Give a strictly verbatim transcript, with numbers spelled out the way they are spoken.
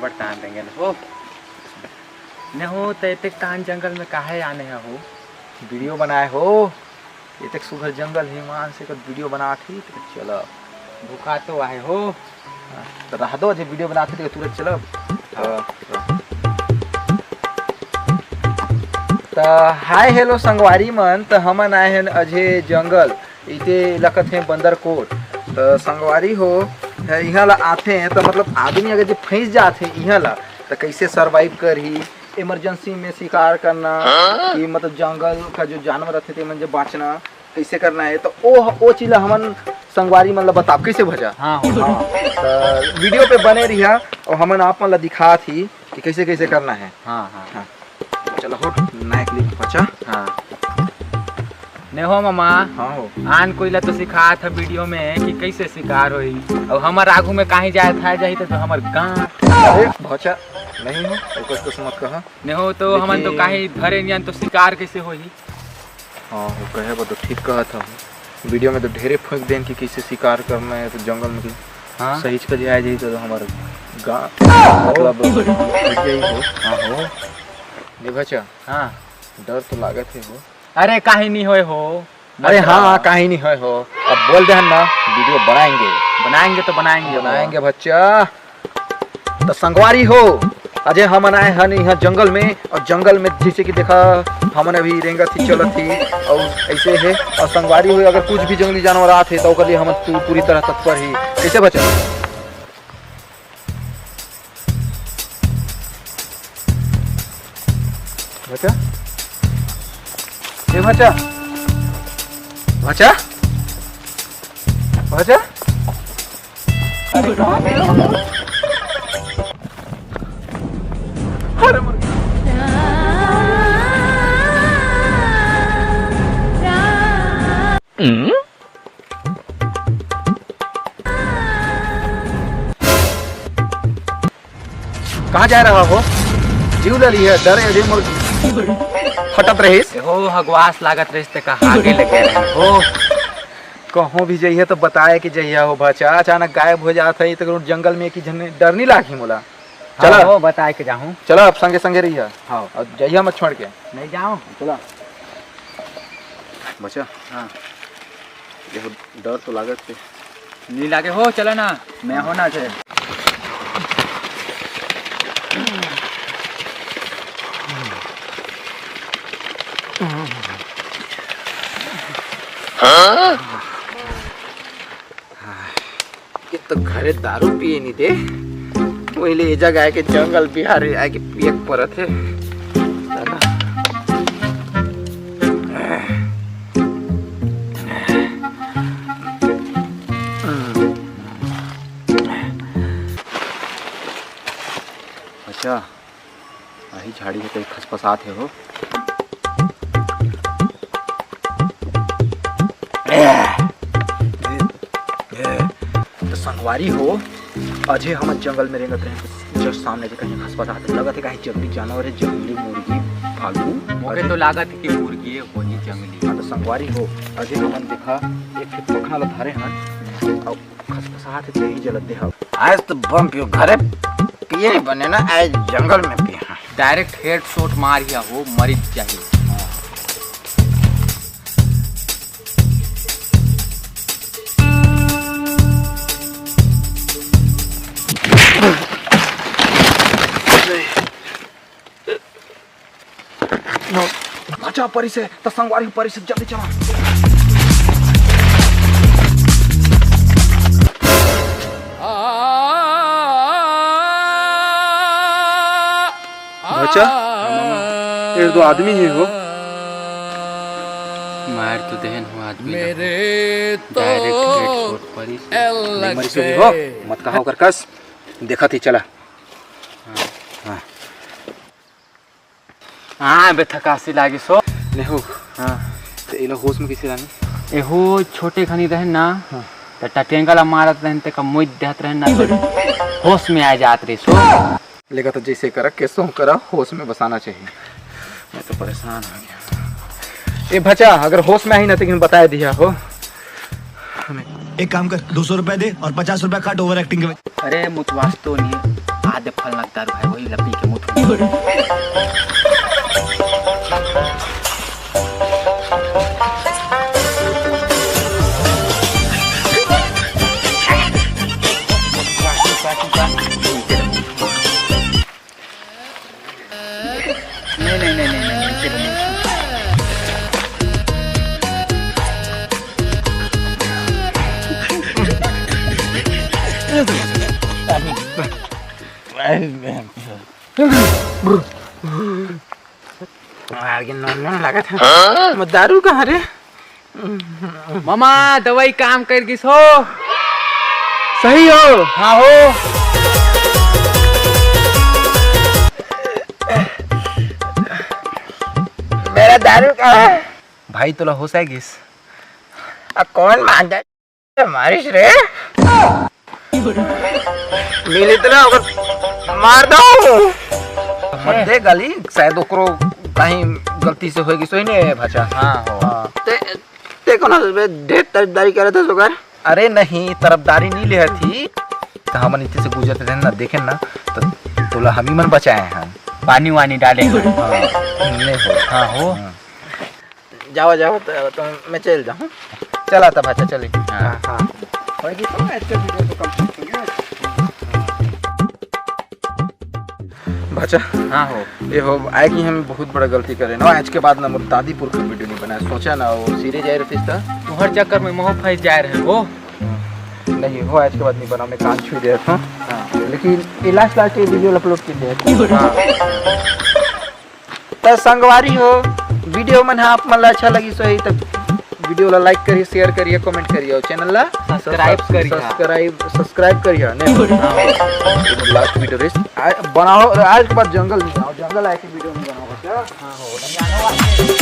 पटान देंगे हो। ने हो, त एतेक तान जंगल में काहे आने ह हो? वीडियो बनाए हो। एतेक सुघर जंगल हे, मान से कर वीडियो बनात ही, त चल भुका तो आहे हो। त रह दो, जे वीडियो बनात ही, त तुरंत चलब। त हाय हेलो संगवारी मन, त हमन आए हन अझे जंगल, इते लखत हे बंदर कोट। त संगवारी हो, इहाँ ला आथे त मतलब आदमी अगर जे फंस जाथे इहाँ ला, त कैसे सर्वाइव करही? इमरजेंसी में शिकार करना, कि मतलब जंगल का जो जानवर रथे तेमन जे बाँचना, कैसे करना है, त ओ ओ चीज ला हमन संगवारी मन ला बताब। कैसे भचा? हाँ, हो। हाँ, त वीडियो पे बने रहिया अउ हमन आप मन ला दिखात ही कि कैसे कैसे करना है। हाँ, हाँ। हाँ। चलो हो, नया क्लिप भचा। हाँ। ने हो मामा। हाँ हो। आन कोई ला तो सिखात ह वीडियो में कि कैसे शिकार होही, अउ हमर आगू में काहीं जाए था जाही त, तो हमर गांठ। अरे भचा, नहीं हो, ओकर कुछ मत कहा। ने हो तो हमन तो लेकिन काहीं धरे नियन, तो शिकार कैसे होही? हाँ, वो कहे बर तो ठीक कहत हूँ। वीडियो में तो ढेरे फूंक देन कि कैसे शिकार करना है, तो जंगल में कि हाँ। सहीच का जाए जाही तो हमार गा-, मतलब, फट जाही हो। हाँ हो। ने भचा, हाँ। डर तो लागत हे हो। अरे, काहीं नहीं होए हो। अरे मत हाँ, डरा। काहीं नहीं होए हो। अब बोल दे हन ना, वीडियो बनाएंगे। बनाएंगे तो बनाएंगे हो। बनाएंगे भचा। त संगवारी हो, अझे हमन आए हन इहाँ जंगल में, अउ जंगल में जैसे कि देखा, हमन अभी रेंगत ही, चलत ही, अउ ऐसे हे। अउ संगवारी हो, अगर कुछ भी जंगली जानवर आत हे, त ओकर लिए हमन पू-, पूरी तरह तत्पर ही। कैसे भचा? भचा? ए भचा? भचा? भचा? कहाँ जाए रहा हो? जीव ले लिहे, डरे अभी मोर फटत रहिस। हो, हगवास लागत रहिस ते कहाँ आगे लगे रहे हो? कहूँ भी जइहे तो बताए कि जइहा हो भचा, अचानक गायब हो जात है, तो जंगल में एक ही झन डर नहीं लागही मोला। हाँ, चला। हो, बताए के जाहूँ। चला, अब संगे संगे रहिहा। हाँ। अब जइहा मत छोड़ के। नहीं जाऊँ। चला। भचा। हाँ। देखो, डर तो लागत हे। नहीं लागे हो, चला ना, मैं हो ना थे। ये तो घरे दारू पिए नहीं दे, पहिले ए जगह आके जंगल बिहार आके पिए के परत हे। अच्छा, आही झाड़ी के कहीं खसपसात हे हो। तो संगवारी हो, अझे हमन जंगल में रेंगत रहे, तो just सामने से कहीं खसपसात हे, लगत हे कहीं जंगली जानवर हे, जंगली मुर्गी, भालू। मोके अझे तो लागत हे कि मुर्गी हे, कोई जंगली। हाँ, तो संगवारी हो, अझे हमन देखा एक ठे पखना ला धरे हन, अउ खसखसात हे, तेही जलत दे हव। आज तो बम पियो, घरे पिए नहीं बने ना, आज जंगल में पिए। डायरेक्ट हेडशॉट मार गया हो, मरी जाही। बचा परिस हे, त संगवारी परिस हे, जल्दी चला। बचा? ये तो आदमी ही हो। मार तो देहन हो आदमी ला। मेरे तो डायरेक्ट हेडशॉट परिस हे। नहीं मरिस होही हो, मत कहा ओकर कस। देखत ही चला। हाँ। हाँ। हाँ, बे थकासी लागिस हो। नेहू। हाँ। त एला होश में कइसे लानी? एहू छोटे खनी रहे ना, हाँ। त टटेंगा ला मारत रहे, तेका मुइत देहत रहे ना, होश में आ जात रहिस हो। लेगा त जैसे करा, कैसे करा, होश में बसाना चाहिए। मैं तो परेशान हो गया। ए भचा, अगर होश में आई ना, तो बताए दिया हो। एक काम कर, दो सौ रुपए दे और पचास रुपए काट ओवर एक्टिंग के। अरे, मुतवास तो नहीं है। आदे फल लगता है भाई, वही लकड़ी के मुठ में। नहीं, नहीं, नहीं, नहीं, नहीं, नहीं, नहीं। आगे नॉन नॉन लागत है। हाँ? मैं दारू कहाँ रे? मामा, दवाई काम कर गिस हो। सही हो? हाँ हो। मेरा दारू कहाँ है? भाई, तोला होश आ गिस। आ, कौन मांझा मारिस रे? मिली तो ना, ओकर मार दो। मत दे गाली, शायद ओकरो कहीं गलती से होई गिस होही ने भाचा। हाँ हो। हाँ। ते, ते कौन हस बे? ढेर तरफदारी करत हस ओकर। अरे नहीं, तरफदारी नहीं लेहत ही। तो हमन इतने से गुजरत रहेन ना, देखेन ना, तो तोला हम ही मन बचाए हन। पानी वानी डाले। हाँ, नहीं हो। हाँ हो। हाँ। जावा, जावा, तो, तो मैं चल जाऊँ। चला तब, अच्छा, चले। हाँ। हाँ, हाँ। होय कि तो अच्छा video तो complete हो गया। भाचा। हाँ हो। ये हो, आय कि हम बहुत बड़ा गलती करे ना। आज के बाद ना मोर दादी पुरखा video नहीं बनाए। सोचा ना, वो सीरियस जाए रहती था। तुहर चक्कर में मोह फंस जाए रहे हो। नहीं हो, आज के बाद नहीं बना, मैं कान छू दे था। हाँ। लेकिन ये लास्ट, लास्ट ये video upload कर दे। हाँ। त संगवारी हो, video मन ह आप मन ला अच्छा लगिस होही त video ला like करिए, share करिए, comment करिए और channel ला subscribe करिए। Subscribe, subscribe करिए, नहीं? हाँ। लास्ट video रिस, आ, बनाओ, आज के बाद जंगल नहीं बनाओ, जंगल आके video नहीं बनाओ, क्या? हाँ हो।